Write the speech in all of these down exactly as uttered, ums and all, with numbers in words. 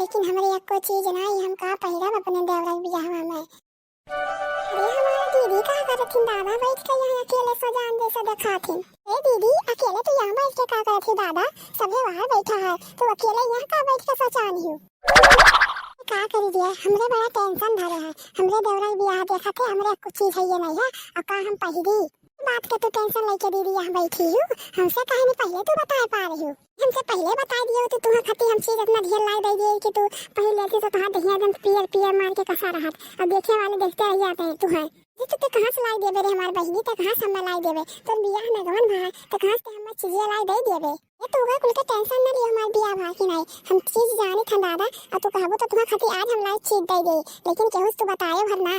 लेकिन हमरे एक्को चीज नाई, हम का पहिरब अपने देवरा के बियाहवा में। अरे हमार दीदी का करत हिन दादा, बैठ के यहाँ अकेले सजान जैसा देखात हिन। ए दीदी, अकेले तू यहाँ बैठ के का करत ही दादा? सभे बाहर बैठा है, तू अकेले यहाँ का बैठ के सजान ही? का करी दिया, हमरे बड़ा tension धरे है। हमरे देवरा के बियाह देखत है, हमरे कुछ चीज है ये नहीं है, और का हम पहिरी? बात के तू tension लेके दीदी यहाँ बैठी हूँ, हमसे काहे नहीं पहले तू बताए पा रही हूँ? हमसे पहले बताए दिए होते, तुम्हारे खातिर हम चीज इतना ढेर लाई दे दिए कि तू पहिर लेती तो तुम्हारा दहिया एकदम पियर पियर मार के कसा रहत। अब देखे वाले देखते रह जाते हैं तुम्हें। ये तो ते कहाँ से लाई देबे रे हमार बहिनी, ते कहाँ से हमें लाई देबे? तोर बियाह में गवन भा, ते कहाँ से हमें चीजिया लाई दे देबे? ये तू का कुल के tension ना लियो, हमार बियाह भा कि नहीं, हम चीज जानी था दादा, और तू कहबो तो तुम्हारे खातिर आज हम लाई चीज दे दे, लेकिन केहू से तू बतायो भर ना।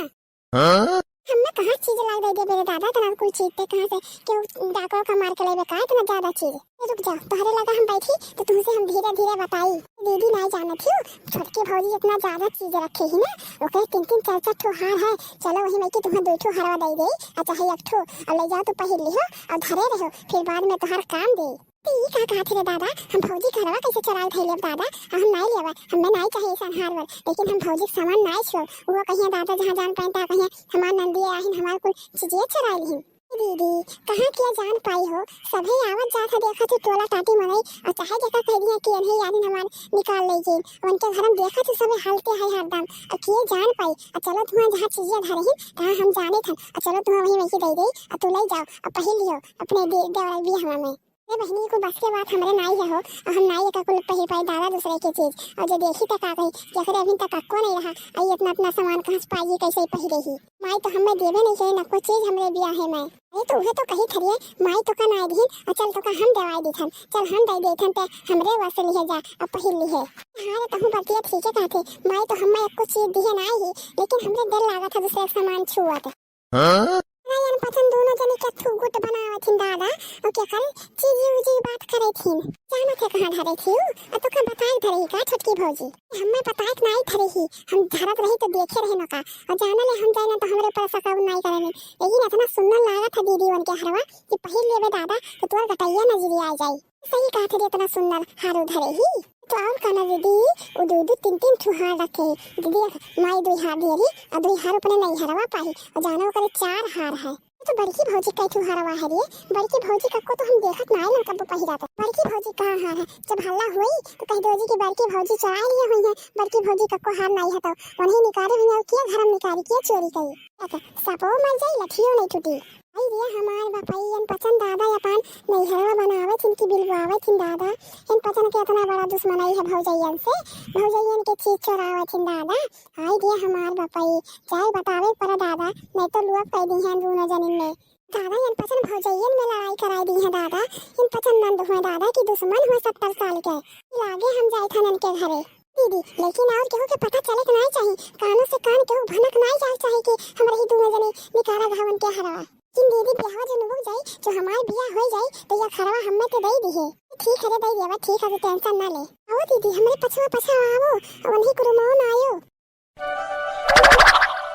हाँ? हमें कहाँ चीज लाई दे दे मेरे दादा, इतना कुल चीज ते कहाँ से, केहू डाको का मार के लेबे का इतना ज्यादा चीज? ए, रुक जाओ, तोहरे लगा हम बैठी तो तुमसे हम धीरे धीरे बताई। दीदी नाई जानत हियो, छोटकी भौजी इतना ज्यादा चीज रखे ही ना, ओकरे तीन तीन चार चार ठो हार है। चलो वही में कि तुम्हें दो ठो हरवा दे दे, आ चाहे एक ठो, और ले जाओ तो पहिर लिहो और धरे रहो, फिर बाद में तुम्हार काम दे। तो ई का कहत रे दादा, हम भौजी के हरवा कैसे चोराई धइले दादा? आ हम नाई लेबे, हमें नाई चाहे ऐसा हार वर, लेकिन हम भौजी के सामान नाई छुअब। वो कहिए दादा जहाँ जान पाए ता कहिए हमार नंदिया आहिन, हमार कुल चीजिए चोराई लिहिन। दीदी, कहाँ किया जान पाई हो, सभे आवत जात है देखा तू टोला टाटी मनई, और चाहे जेका कह दिया कि इन्हें यारिन हमार निकाल ले गई, उनके घर में देखा तू सभे हालते है हरदम, और किए जान पाई, और चलो तुम्हार जहाँ चीजिया धरे ही, तहाँ हम जाने थन, और चलो तुम्हार वही वही दे दे, और तू ले जाओ, और पहिर लियो अपने दे-, देवरा बियाह में। ए बहिनी, कुल बस के बात हमरे नाई है हो, और हम नाई एका कुल पहिर पाई दादा दूसरे के चीज। और जे देखी त का कही, जेकरे अभी तक अक्को नहीं रहा, आई इतना इतना सामान कहाँ से पाई, कैसे ही पहिरे ही? माई तो हमें देवे नहीं करे नको चीज हमरे बियाहे में। अरे तो उहे तो कही थरिए, माई तो का नाई दीन, और चल तो का हम देवाई दीथन, चल हम दे देथन ते हमरे वस लिहे जा, अब पहिर लिहे। हाँ रे, तहूँ बतिया ठीक है कहते, माई तो हमें एको चीज दिहे नाई ही, लेकिन हमरे दिल लागत है दूसरे के सामान छुअत। हाँ? अरे अनपचन दोनों जने के थू गुट बनावत हिन दादा, और क्या करे चीजी उजी बात करे थिन, जाना थे कहाँ धरे थी उ, और तो का बताए धरे ही का छोटकी भौजी? हमें बताए के नाई धरे ही, हम धरत रही तो देखे रहे न का, और जाना ले हम जाए ना तो हमरे ऊपर शक नाई करे, लेकिन इतना सुंदर लागत है दीदी उनके हरवा कि पहिर लेबे दादा तो तोर गटैया नजरी आ जाई। सही कहत रे, इतना सुंदर हारो धरे ही। तो और का ना दीदी, उ दू दू तीन तीन ठो हार रखे ही। दीदी, माई दुई हार दिए रही, और दुई हार अपने नैहरवा पाही, और जानो करे चार हार है। तो बड़की भौजी कई ठो हारवा है रे? बड़की भौजी कक्को तो हम देखत ना आइलन कब्बो पहिरा तो। बड़की भौजी कहाँ हार है? जब हल्ला हुई तो कह दो जी कि बड़की भौजी चोराए लिए हुई है, बड़की भौजी कक्को हार नहीं है तो उन्हें निकाले हुई है, किया घर में निकारी, किया चोरी करी? अच्छा, सपो मर जाई, लठियो नहीं टूटी। आई रे हमार बपई, अनपचन दादा अपन नैहरवा बनावे थिन कि बिलवावे थिन दादा। अनपचन के इतना बड़ा दुश्मनाई है भौजैयन से, भौजैयन के चीज चोरावे थिन दादा। आई रे हमार बपई, जाए बतावे पड़ा दादा, नहीं तो लुआ कह दी हैं दोनों जनिन में। दादा अनपचन भौजैयन में लड़ाई कराई दी है दादा, अनपचन नंद हुए दादा कि दुश्मन हुए सत्तर साल के। लागे हम जाए थन इनके घरे। दीदी, लेकिन और केहू के पता चले के नाई चाही, कानों से कान केहू भनक नाई जाए चाही कि हमरे ही दोनों जने निकारा घावन के हरवा। जिन दीदी बियाह जो नुक जाई, जो हमार बियाह हो जाई, तो या हरवा हमें तो दे दी है। ठीक है रे, दे देवा, ठीक है, तो tension ना ले। आओ दीदी, हमरे पछवा पछवा आओ, और उन्हीं के रूमवा में आयो।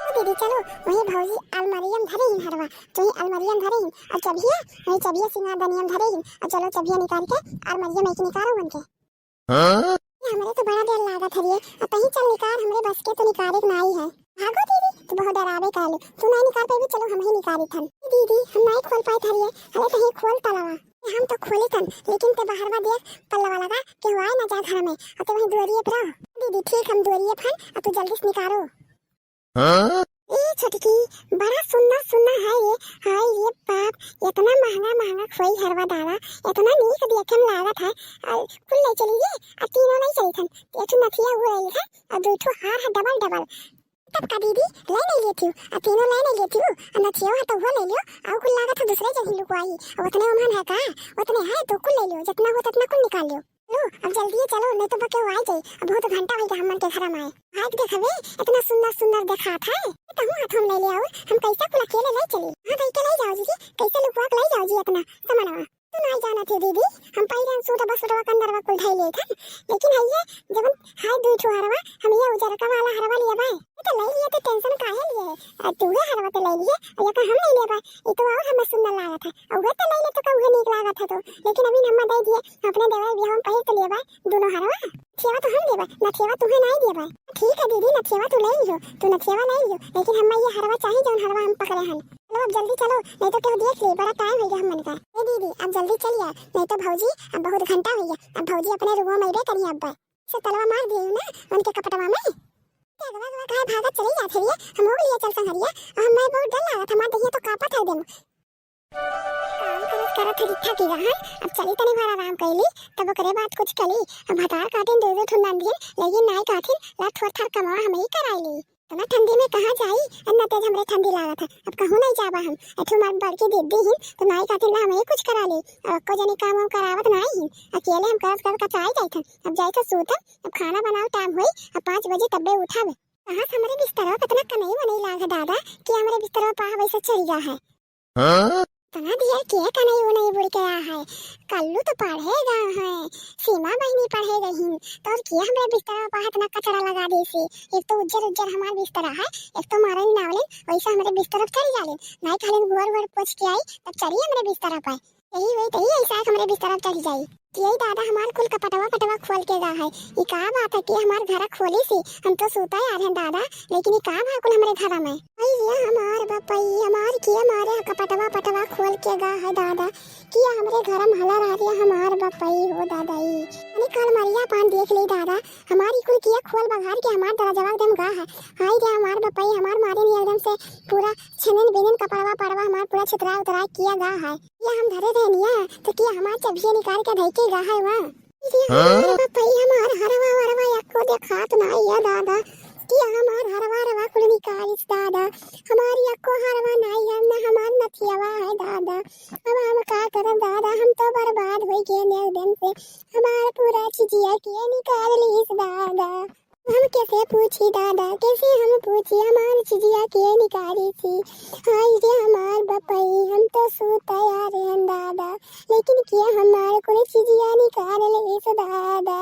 ओ दीदी, चलो, वही भौजी अलमारिया में धरे ही हरवा, जो ही अलमारिया में धरे ही, और चबिया, वही चबिया सिंगारदानिया में धरे ही, और चलो चबिया निकाल के अलमारिया में एक निकालो बन के। हाँ? ये हमरे तो बड़ा डर लागत हरिये। अब कहीं चल निकार, हमरे बस के तो निकारे के नाई है। भागो दीदी, तू बहुत डरावे कालू। तू नाई निकार पाइबू, चलो हम ही निकारी थन। ए दीदी, हम नाई खोल पाए थरिये। अरे कहीं खोल तलवा। हम तो खोली थन, लेकिन ते बाहरवा देख, पल्लवा लगा, केहू आए ना जा घर में। और ते वहीं दुआरिये पे रहो। दीदी, ठीक, हम दुआरिये फन, और तू जल्दी से निकारो। हाँ? ए छोटकी, बड़ा सुंदर सुंदर है ये। हाय रे बाप, इतना महंगा महंगा खोई हरवा दादा, इतना नीक देखे में लागत है। आ, कुल ले चली ये, आ तीनों ले चली थन। एक ठो नथिया वो ले है, और दो ठो हार है double double। तब का दीदी, ले नहीं लेती हूँ, आ तीनों ले नहीं लेती हूँ, आ नथिया है तो वो ले लियो, और कुल लागत है दूसरे जगह लुकवाई, और उतने उन्हन है का, उतने है तो कुल ले लियो, जितना हो उतना कुल निकाल लियो। लो, अब जल्दी चलो, नहीं तो बके आ जाई। अब बहुत घंटा हो गया हमन के घर में आए। आज देखबे, इतना सुंदर सुंदर देखात है। तहूँ हाथ में ले ले आओ, हम कैसे कुल अकेले ले चली? हाँ, भाई के ले जाओ जी, कैसे लुकवा के ले जाओ जी इतना सामानवा। तू नाई जानत है दीदी, हम पहिले हम सूट बस सूटवा कंदरवा कुल धई लेत हन, लेकिन हइये जवन हाय दुई ठो हरवा, हम ये उजरका वाला हरवा लिया बाय। ये तो ले लिए, तो टेंशन काहे लिए है? आ, तू ये हरवा तो ले लिए, और ये का हम ले लिए बाय, ये तो और हमें सुंदर लागत है, और वे तो ले ले तो का उहे नीक लागत है तो, लेकिन अभी हम दे दिए, अपने देवर बियाह में पहिले तो लिए बाय दोनों हरवा। सेवा तो हम देबे, नथियावा तुहे नाई देबे। ठीक है दीदी, नथियावा तू ले लियो, तू नथियावा ले लियो, लेकिन हमें ये हरवा चाही जौन हरवा हम पकड़े हन। चलो अब जल्दी चलो, नहीं तो केहू देख ले, बड़ा टाइम हो गया हमन का। ए दीदी, अब जल्दी चलिया, नहीं तो भौजी अब बहुत घंटा हो गया, अब भौजी अपने रूम में अइबे करिए अब। से तलवा मार दिए ना उनके कपटवा में। ते अगवा अगवा काहे भागत चली जात हरिया, हम हो लिए चल संगरिया, और हमें बहुत डर लागत, हमार दहिया तो कांपत है एकदम। काम करत करत थकी थकी रहन, अब चली तनी भर आराम कैली, तब ओकरे बाद कुछ कली। अब भतार काटिन दे दे ठुन नंदिन, लेकिन नाई काटिन ला थोर थार कमवा हम ही कराई ली। इतना ठंडी में कहाँ जाई, इतना तेज हमरे ठंडी लागत है, अब कहूँ नहीं जाबा हम। एठू हमार बड़की दीदी ही तो नाई काटिन ला हम ही कुछ करा ली, अब को जनी काम हम करावत नाई ही, अकेले हम करत करत कचाई जाइत हन। अब जाइत सूतम, अब खाना बनाओ टाइम होई, अब पाँच बजे तब्बे उठब। कहाँ से हमरे बिस्तरवा कितना कनई वनई लाग है दादा, कि हमरे बिस्तरवा पाह वैसे चढ़ गया है। हाँ? तना दिया के कनई उनई बुड़ के आ है। कल्लू तो पढ़े गए हैं, सीमा बहिनी पढ़े गई, तो और किया हमरे बिस्तरा पर इतना कचरा लगा दे से। एक तो उज्जर उज्जर हमार बिस्तरा है, एक तो मारन नावले, वैसे हमरे बिस्तरा पर चढ़ जाले। नाई कहले गोर वोर पोछ के आई, तब चढ़ी हमरे बिस्तरा पर। यही हुई तही ऐसा है हमरे बिस्तरा पर चढ़ जाई। कि यही दादा हमार कुल कपटवा पटवा खोल के गा है। ई का बात है कि हमार घर खोली सी, हम तो सूता यार हैं दादा, लेकिन ई का भा कुल हमरे घर में। आई ये हमार बपई, हमार के मारे कपटवा पटवा खोल के गा है दादा, कि हमरे घर में हला रह रही हमार बपई हो दादा ई। अरे कल मरिया पान देख ले दादा, हमारी कुल किया खोल बघार के हमार दरजवा एकदम गा है। हाय रे हमार बपई, हमार मारे नहीं एकदम से पूरा छनन बिनन कपड़वा पड़वा हमार पूरा छितरा उतरा किया गा है। ये हम धरे रहनिया, तो किया हमार चबिया निकाल के धई के गा है वहाँ। ये हाँ? हमार बपई, हमार हरवा वरवा यक्को देखात ना ये दादा, किया हमार हरवा रवा कुल निकालिस दादा, हमार यक्को हरवा नाई है ना हमार नथियावा है दादा, अब हम का करब दादा, हम तो बर्बाद हो गए ने एकदम से, हमार पूरा चिजिया के निकाल लीस दादा। हम कैसे पूछी दादा, कैसे हम पूछी, हमार चिजिया के निकाली थी। हाय रे हमार बपई, हम तो सूता यार हैं दादा, लेकिन किया हमार कुल चिजिया निकाल लीस दादा।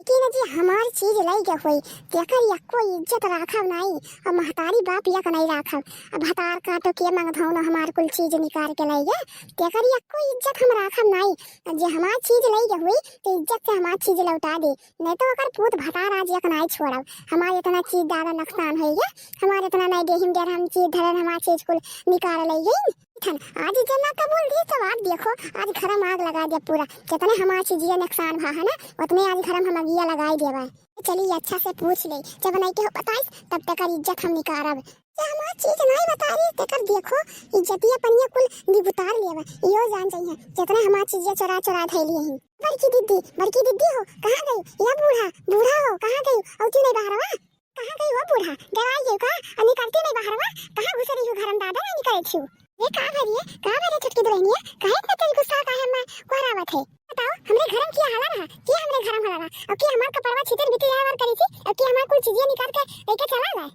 लेकिन जे हमार चीज लई गए होई, तेकर यक्को इज्जत राखब नाई, और महतारी बाप यक नाई राखब। अब भतार काटो के मंगधौनो हमार कुल चीज निकाल के लई गए, तेकर यक्को इज्जत हम राखब नाई। और जे हमार चीज लई गए होई, तो इज्जत से हमार चीज लौटा दे। नहीं तो ओकर पूत भतार आज एक नाई छोड़ब। हमार इतना चीज दादा नुकसान होई गया, हमार इतना नाई देहिम डेर हम चीज धरन, हमार चीज कुल निकाल ले गई। थन आज जना कबूल दी तो आज देखो, आज घर में आग लगा दिया पूरा। जितने हमार चीजिया नुकसान भा है ना, उतने आज घर में हम अगिया लगाई देबा। चली अच्छा से पूछ ले, जब नहीं के हो बताइस तब तक इज्जत हम निकारब। ये हमार चीज नाई बता रही, तेकर देखो, इज्जतिया पनिया कुल निगुतार लेवा। यो जान जाइए, जितने हमार चीजिया चोरा चोरा धैली हैं। बड़की दीदी, बड़की दीदी हो, कहाँ गई? या बूढ़ा, बूढ़ा हो, कहाँ गई? औती नहीं बहरवा? कहाँ गई वो बूढ़ा? डराई गई का? और निकलती नहीं बहरवा? कहाँ घुसे रही हो घर में दादा, नहीं निकले थी? ये का भरी है? का भरी छोटकी दुल्हनिया? काहे इतना तेज गुस्सा काहे में कोहरावत है? बताओ, हमरे घर में किया हाला रहा? किया हमरे घर में हाला रहा? और किया हमार कपड़वा छितर बितर यार वार करी थी? और किया हमार कुल चीजिया निकाल के लेके चला गए?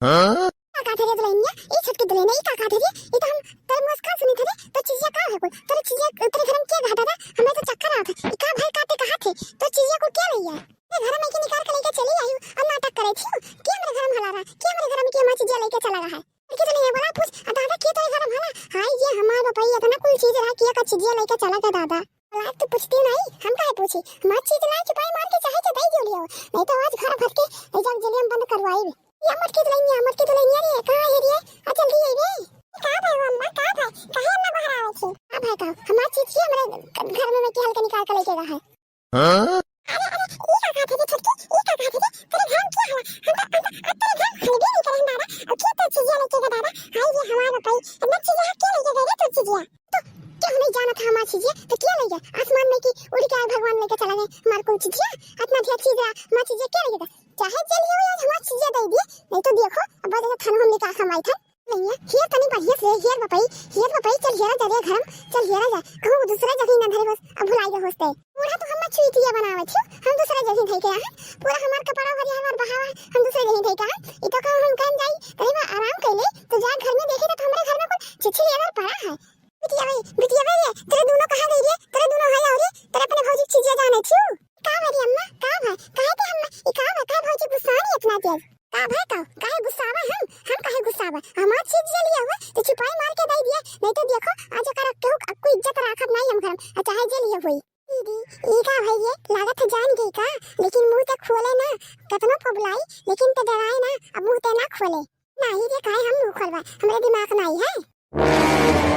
हाँ? का कहत हरे दुल्हनिया? ई छोटकी दुल्हनिया, ई का कहत हरे? ई तो हम तोरे मुस्कान सुनी थे, तो चीजिया का है कुल? तोरे चीजिया, तोरे घर में के घाटा था? हमें तो चक्कर आवत है। ई का भाई काटे कहा थे? तो चीजिया को क्या ले गया? ये घर में के निकाल के लेके चली आई और नाटक करे थी। के हमरे घर में हला रहा? के हमरे घर में के हमार चीजिया लेके चला रहा है? लड़की दुल्हनिया बोला पूछ, आ दादा के तोरे घर में हला? हाय ये हमार बपई इतना कुल चीज रहा, के का चीजिया लेके चला गया दादा? लायक तो पूछती नहीं, हम काहे पूछी? हमार चीज लायक चुपाई मार के चाहे के दई दियो लियो, नहीं तो आज घर भर के ए जब जेलिया में बंद करवाई। या मटकी दुल्हनिया, मटकी दुल्हनिया रे, कहाँ है रे? आ जल्दी आई रे। का भाई वो अम्मा, का भाई? काहे अम्मा बाहर आवे छी? का भाई का? हमार चीज की हमरे घर में मैं के हल्के निकाल के लेके गया है। हाँ? अरे, अरे, ई का कहत है रे छोटकी? ई का कहत है रे? तेरे घर में क्या हला? हम तो, हम तो, अब तेरे घर में हलबे नहीं करे हैं दादा। और के तो चीजिया लेके गया दादा? हाय रे हमार बपई, इतना चीजिया के लेके गए रे तू चीजिया? तो केहू नहीं जानत है हमार चीजिया, तो के ले गया? आसमान में की उड़ के आए भगवान लेके चला गए हमार कुल चीजिया? इतना ढेर चीज रहा, हमार चीजिया के ले गया? चाहे जेल हो या हमार चीजिया दे दिए, नहीं तो देखो, अब बदले थानों हम निकाल कमाई था। नहीं है, हेर तनी बढ़िया से, हेर बपई, हेर बपई, चल हेरा जा रे घर में, चल हेरा जा, कहूँ दूसरा जगह ना धरे होस, अब भुलाई गए होस ते। बूढ़ा तो हम छुई थी ये बनावे थी, हम दूसरा जगह धई के आए, पूरा हमार कपड़ा भरिया हमार बहावा, हम दूसरा जगह धई के आए, ई तो कहूँ हम कहीं जाई, कहीं आराम कर ले, तो जा घर में देखे तो हमरे घर में कुल चिच्छी लेवर पड़ा है। बिटिया भाई, बिटिया भाई रे, तोरे दुनो कहाँ गई रे? तोरे दुनो है अउरी तोरे अपने भौजी के चिजिया जाने छिउ? का भई रे अम्मा, का भई? काहे के अम्मा, ई का भई? काहे भौजी गुस्सानी इतना तेज? का भई का? काहे गुस्सावा हम? हम काहे गुस्सावा? हमार चिजिया लिया हुआ, तो छुपाई मार के दइ दिया, नहीं तो देखो, आज ओकर केहू अक्कु इज्जत राखब नहीं हम घर में, आ चाहे जे लिया हुई। दीदी, ई का भई ये? लागत है जान गई का? लेकिन मुँह ते खोले ना, कतनो फुबलाई, लेकिन ते डराए ना, अब मुँह ते ना खोले। नाही रे, काहे हम मुँह खोलबा? हमरे दिमाग नाही है।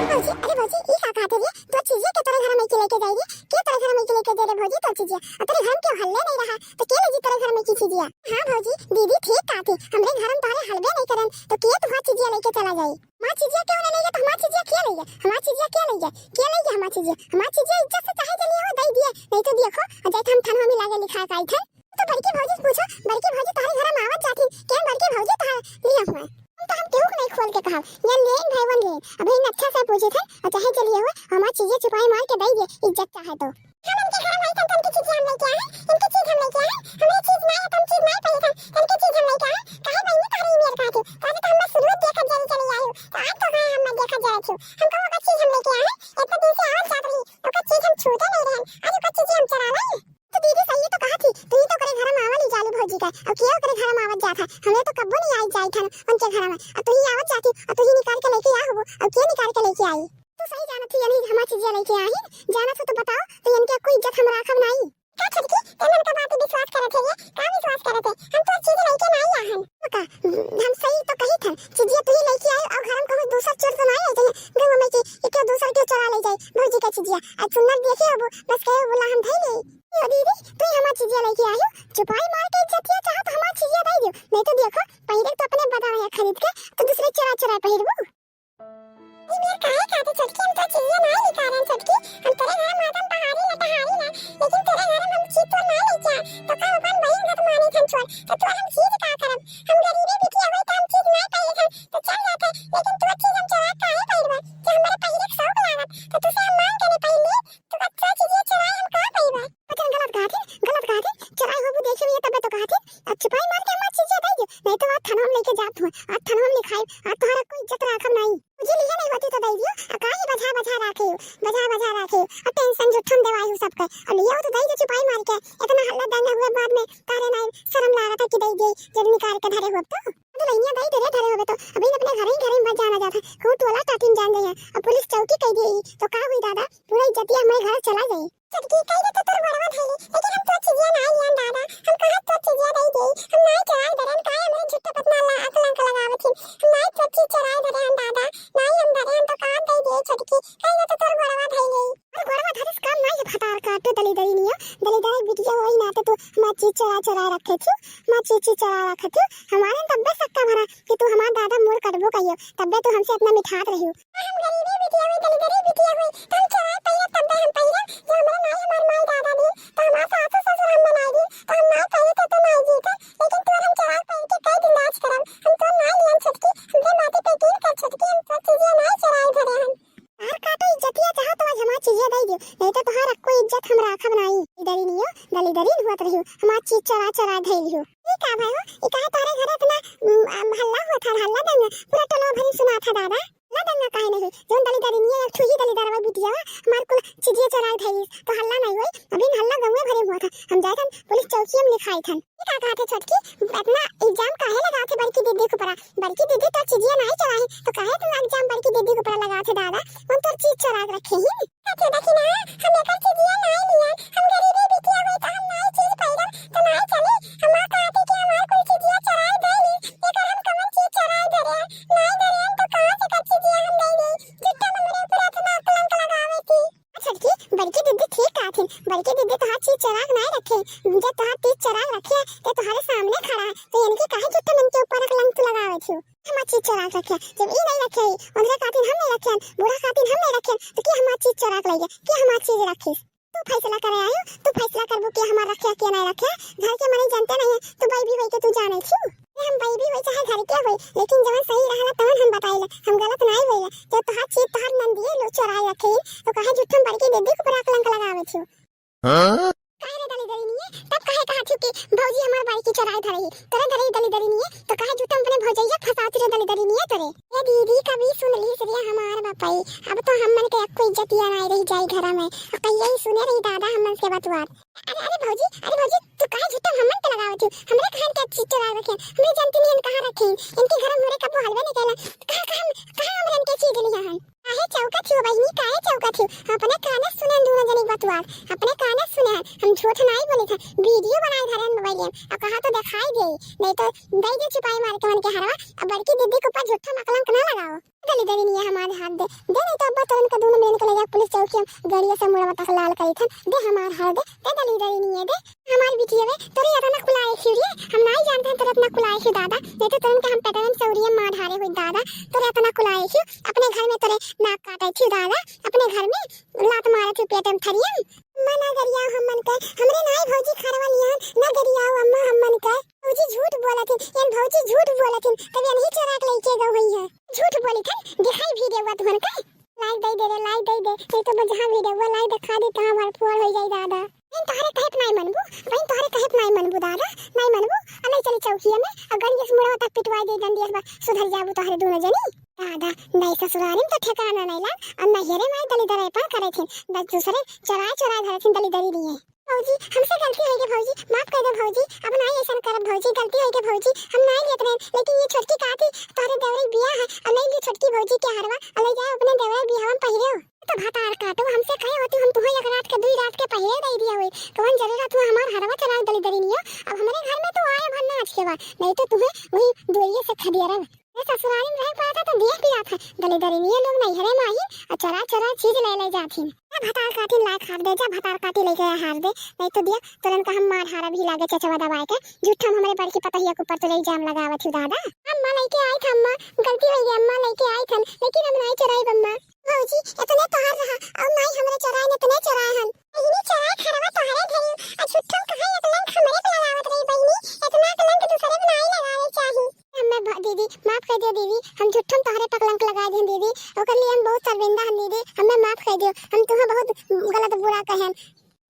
भौजी, अरे भौजी, ई का कहते रे? तोर चिजिया के तोरे घर में के लेके जाई रे? के तोरे घर में के लेके जाई रे भौजी तोर चिजिया? आ तोरे घर में केहू हल्ले नहीं रहा, तो के ले जी तोरे घर में की चिजिया? हाँ भौजी, दीदी ठीक कहते, हमरे घर में तोहरे हलबे नहीं करन, तो के तुहार चिजिया लेके चला जाई? हमार चिजिया केहू ना ले गया, तो हमार चिजिया के ले गया? हमार चिजिया के ले गया? के ले गया हमार चिजिया? हमार चिजिया इज्जत से चाहे जलिए हो दे दिए, नहीं तो देखो, आ जाए हम थाना में लागे लिखा के आई थे। तो बड़की भौजी से पूछो, बड़की भौजी तोहरे घर में आवत जाती, के बड़की भौजी तोहरे लिए हुआ? हम तो हम केहू के नहीं खोल के कहब, या लेन भाई वन लेन, अभी इन अच्छा से पूछे थे, और चाहे जलिए हुआ, हमार चिजिया छुपाई मार के दे दिए, इज्जत चाहे तो। हम इनके घर में आई, तन, तन की चीज हम लेके आए हैं, इनकी चीज हम लेके आए हैं, हमरे चीज ना है, तन चीज ना पाई, तन, तन की चीज हम लेके आए हैं। काहे बहिनी तोहरे ई मेर कहत हो? कहत तो हम शुरू देखत जानी चली आई हो, तो आज तो गए हम देखत जाए थे। हम कहो ओकर चीज हम लेके आए हैं, इतना दिन से आवत जात रही, ओकर चीज हम छूते नहीं रहन, आज ओकर चीज हम चुरा लाई। तो दीदी सही तो कहत ही, तू ही तो ओकरे घर में आवल ही जालू भौजी का, और के ओकरे घर में आवत जात है, हमें तो कब्बो नहीं आई जाई था उनके घर में, और तू ही आवत जाती, और तू ही निकाल के लेके आ हो, और के निकाल के लेके आई? तू सही जानत ही, यानी हमार चीजिया लेके आई, जानत हो तो बताओ, तो इनके कोई इज्जत हम राखब नहीं। का छोटकी, ते मन का बात विश्वास करत है ये? का विश्वास करत है? हम तो चीज लेके नहीं आहन। का? हम सही तो कही थन, चीजिया तू ही लेके आए और घर में कहूँ दूसर चोर तो नहीं आई जाए, गाँव में कि एक दूसर के चोरा ले जाए भौजी का चीजिया। आज सुंदर देखे अब बस कहे बोला हम धई ले। ओ दीदी, तू ही हमार चीजिया लेके आयो, चुपाई मार के इज्जतिया चाहो तो हमार चीजिया दे दियो, नहीं तो देखो पहले तो अपने बदल है खरीद के तो दूसरे चोरा चोरा पहिरबू। ई मेर काहे खातिर छोटकी, हम तो चीजिया नाई निकालन छोटकी, हम तोरे घर में आदम टहारी ला, टहारी ला, लेकिन तोरे घर में हम चीज तो नाई लेके आ, तो का अपन बहिन का तो माने थन चोर, तो तोर हम चीज का करब? हम गरीबे बिटिया होई तो हम चीज नाई पाई थन, तो चल जाते, लेकिन तोर चीज हम चोरा काहे पाइबा? कि हमरे पहिरे के शौक लागत, तो तुसे हम मांग के नहीं पाई, तू कच्चा चीजिया चोराए हम का पाइबा? वचन गलत कहत है, गलत कहत है, चोराए होबू देखे भी है तबे तो कहत है, अब चुपाई मार के हमार चीजिया दे दियो, नहीं तो आज थाना में लेके जात हुआ, आज थाना में लिखाई, आज तोहरा कोई इज्जत राखब नहीं। मुझे लिया नहीं होती तो दे दियो, आ काहे बझा बझा राखे हो, बझा बझा राखे हो, आ टेंशन झूठम देवाई हो सबके। आ लिया हो तो दे दे चुपाई मार के, इतना हल्ला दंगा हुए बाद में तारे नाई शर्म लागत है कि दे दे, जब निकाल के धरे हो तो। तो लइनिया दे दे रे धरे होबे तो, अभी अपने घर ही घर में बच जाना जाता, कहूँ टोला टाटी में जान जाइए, अब पुलिस चौकी कह दी तो का हुई दादा, पूरा इज्जतिया हमारे घर चला जाई। छोटकी कह दे तो तोर गोड़वा धइली, लेकिन हम तोर चीजिया नाई लियन दादा, हम कहाँ तोर चीजिया दे दे, हम नाई चोराए धरे, हम काहे हमरे झूठे पतना ला कलंक लगावत ही, हम नाई तोर चीज चोराए धरे हम दादा, नाई हम धरे, हम तो काट दे दे छोटकी, कह दे तो तोर गोड़वा धइली। अरे गोड़वा धरे से काम नाई है, भतार काटो दलिदरी नियो, दलिदरी बिटिया होई ना तो तू हमार चीज चोरा चोरा रखे थी, हमार चीज चीज चोरा रखे थी, हमारे तब्बे सक्का भरा कि तू हमार दादा मोर कटबो कहियो, तब्बे तू हमसे इतना मिठात रहियो। हम गरीबे बिटिया हुई, दलिदरी बिटिया हुई, तो हम चोराए पहिरब तब्बे हम पहिरब, जो हमरे नाई हमार माई दादा दी, तो हमार सासू ससुर हम बनाई दी, तो हम नाई पहिरे तो, तो नाई जीते, लेकिन तोर हम चोराए पहिर के कई दिन राज करब, हम तोर नाई लियन छोटकी, हमरे माथे पे गिर कर छोटकी, हम तोर चीजिया नाई चोराए धरे हम। तार काटो इज्जतिया चाहो तो आज हमार चीजिया दे दियो, नहीं तो तोहार अक्को इज्जत हम राखब नाई। इधर ही नियो, दलिदरी हुआ रहियो, हमार चीज चोरा चोरा धइल हो। ई का भाई हो, ई काहे तोहरे घरे इतना, उम, अम, हल्ला हुआ था, हल्ला दंगा, पूरा टोला भरी सुना था दादा। हल्ला दंगा काहे नहीं हुई? जौन दलिदरी नियो एक ठुही दलिदरवा बिटिया, हमार कुल चीजिया चोराए धइल, तो हल्ला नहीं हुई। अभी हल्ला गंगे भरे हुआ था, हम जाए थन पुलिस चौकी में लिखाई थन। ई का कहत है छोटकी, इतना इल्जाम काहे लगात है बड़की दीदी के ऊपरा? बड़की दीदी तोर चीजिया नाई चोराए, तो काहे तू इल्जाम बड़की दीदी के ऊपरा लगात है दादा? उन तोर चीज चोरा के रखे ही। अच्छा देखी ना, हम एकर चीजिया नाई लिया, हम गरीबे बिटिया हुई तो हम नाई चीज पैदल तो नाई चली। हमार कहती कि हमार कोई चीजिया चोराए दे ली, एकर हम कवन चीज चोराए धरे, नाई धरे हम तो कहाँ से एकर चीजिया हम दे दी? झूठा हमरे ऊपर इतना कलंक लगावे थी। छोटकी, बड़की दीदी ठीक कहत हिन। बड़की दीदी तोहार चीज चोरा के नाई रखे। जब तोहार चीज चोरा के रखे, तो तोहरे सामने खड़ा है, तो इनके काहे झूठे मन के ऊपर कलंक लगावे थियो? हमार चीज चोरा के रखे, जब ई नहीं रखे, उनके खातिर हम नहीं रखे, बूढ़ा खातिर हम नहीं रखे, तो के हमार चीज चोरा के ले गया? के हमार चीज रखिस? तू फैसला करे आयो, तू फैसला करबू के हमार रखे, के नहीं रखे? घर के मनई जानते नहीं है, तू बई भी होई के तू जाने छियो? ये हम बई भी होई चाहे घर के होई, लेकिन जवन सही रहला तवन हम बताइला, हम गलत नहीं होइला। जब तोहार चीज तोहार नंदिये लोग चोराए रखे, तो काहे झूठम बड़की दीदी के ऊपर कलंक लगावे छियो? हाँ? काहे रे दलिदरी निये, तब काहे कहा छियो कि भौजी हमार बड़की चोराए धरे ही? तोरे दलिदरी निये, तो काहे झूठम अपने भौजैया फंसा अतरे दलिदरिनिये तोरे। ए दीदी, कभी सुन लीस रे हमार बपई, अब तो हमन के एक्को इज्जतिया नाई रहि जाई घर में। अ कहिया ही सुने रही दादा हमन के बतवार। अरे, अरे भौजी, अरे भौजी, तू काहे झूठा हमन पे लगावत हो? हमरे खान के चीज चोरा रखे, हमरे जानती नहीं कहाँ रखे। इनके घर में हमरे कब्बो हलवे नहीं कैला। कहाँ, कहाँ, कहाँ हमरे इनके चीज लिया हन? काहे चौकत हो बहिनी, काहे चौकत हो? अपने काने सुने दूनो जनी बतवार, अपने काने सुने। हम झूठ नाई बोली था, वीडियो बनाए धरे मोबाइल में, अब कहा तो दिखाई दे, नहीं तो दे दे छुपाई मार के मन के हरवा। अब बड़की दीदी के ऊपर झूठा मकलंक ना लगाओ। दलिदरिनिये हमार हार दे, दे नहीं तो अब्बा तोरन के दूनो मेन के ले जा पुलिस चौकी में, गड़िया से मुड़वा तक लाल करी थन। दे हमार हार दे, दे दलिदरिनिये दे। हमार बिटिया रे, तोरे इतना कुलाए क्यों रे? हम नाई जानते हैं तोरे इतना कुलाए क्यों दादा, नहीं तो तोरन के हम पेटवन सौरिये मार हारे हुई दादा। तोरे इतना कुलाए क्यों? अपने घर में तोरे नाक काटे क्यों दादा? अपने घर में लात मारे क्यों पेट में थरियन? अम्मा ना गरियाओ हमन के, हमरे नाई भौजी खरवा लिहन, ना गरियाओ अम्मा हमन के। भौजी झूठ बोलत हिन, एन भौजी झूठ बोलत हिन, तब एनही चोरा के लेके गए हुई है। झूठ बोली थन, दिखाई भी देवा तुहन के। लाइक दे दे रे, लाइक दे दे, नहीं तो मैं जहाँ भी देवा लाइक दिखा दे, तहाँ हमार फुअर हो जाई दादा। बहिन तोहरे कहे पे नाई मनबू, बहिन तोहरे कहे पे नाई मनबू दादा, नाई मनबू। अ ले चली चौकिया में, अ गंजेस मुड़वा तक पिटवाई दे डंडिया से, सुधर जाबू तोहरे दूनो जनी। दादा, नाई ससुरारी में तो ठिकाना नाई लाग, अ नैहरे में दलिदरेपन करे थिन, दस दूसरे चोराए चोराए धरे थिन दलिदरिनिये। भौजी, हमसे गलती होई गे भौजी, माफ कर दो भौजी, अब नाई ऐसन करब भौजी, गलती होई गे भौजी, हम नाई लेत रहेन, लेकिन ये छोटकी का थी, तोहरे देवरे बिया है, अ ले ली छोटकी भौजी के हरवा, अ ले जाए अपने देवरे बियाह में पहिरे। तो भतार काटो, हमसे कहे होती हम तुहे एक रात के, दुई रात के पहिरे दे दिया होई, कौन जरूरत हुआ हमार हरवा चोरा दलिदरिनिये, अब हमरे घर में तो आए भर नाच के बा, नहीं तो तुहे वही दुआरिये से खदिया रह। ये ससुरारी में रहे पाता तो देख भी जात है, दलिदरिनिये लोग नैहरे में आई, अ चोरा चोरा चीज ले ले जात हिन। जा भतार काटी लाए खार दे, जा भतार काटी लेके हार दे, नहीं तो दिया तोरन का हम मार हारा भी लागे चचवा दबाए के। झूठा में हमरे बड़की पतहिया के ऊपर तो इल्जाम लगावत ही दादा। अम्मा लेके आई था अम्मा, गलती होई गे अम्मा, लेके आई थन, लेकिन हम नाई चोराई अम्मा। भौजी, इतने तोहार रहा, और नाई हमरे चोराए न इतने चोराए हन। इतने चोराए खरवा तोहरे धरी, आ झूठा में कहाँ एक लंक हमरे पे लगावत रही बहिनी, इतना कलंक दूसरे पे नाई लगावे चाही। हमें भ-, दीदी, माफ कर दियो दीदी, हम झूठम तोहरे पर कलंक लगा देन दीदी, ओकर लिए हम बहुत शर्मिंदा हन दीदी, हमें माफ कर दियो, हम तुहे बहुत गलत बुरा कहन।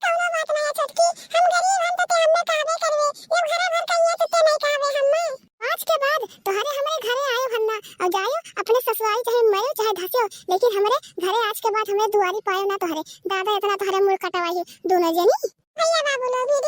कौनो बात नहीं है छोटकी, हम गरीब हन तो ते हमें कहबे करबे, ये घरा भर का ये तो ते नहीं कहबे हमें। आज के बाद तोहरे हमरे घरे आयो हन्ना और जायो अपने ससुरारी, चाहे मरो चाहे धसो, लेकिन हमरे घरे आज के बाद हमरे दुआरी पायो ना तोहरे। दादा इतना तोहरे मुड़ कटवाई दूनो जनी। भैया बाबू लोग भी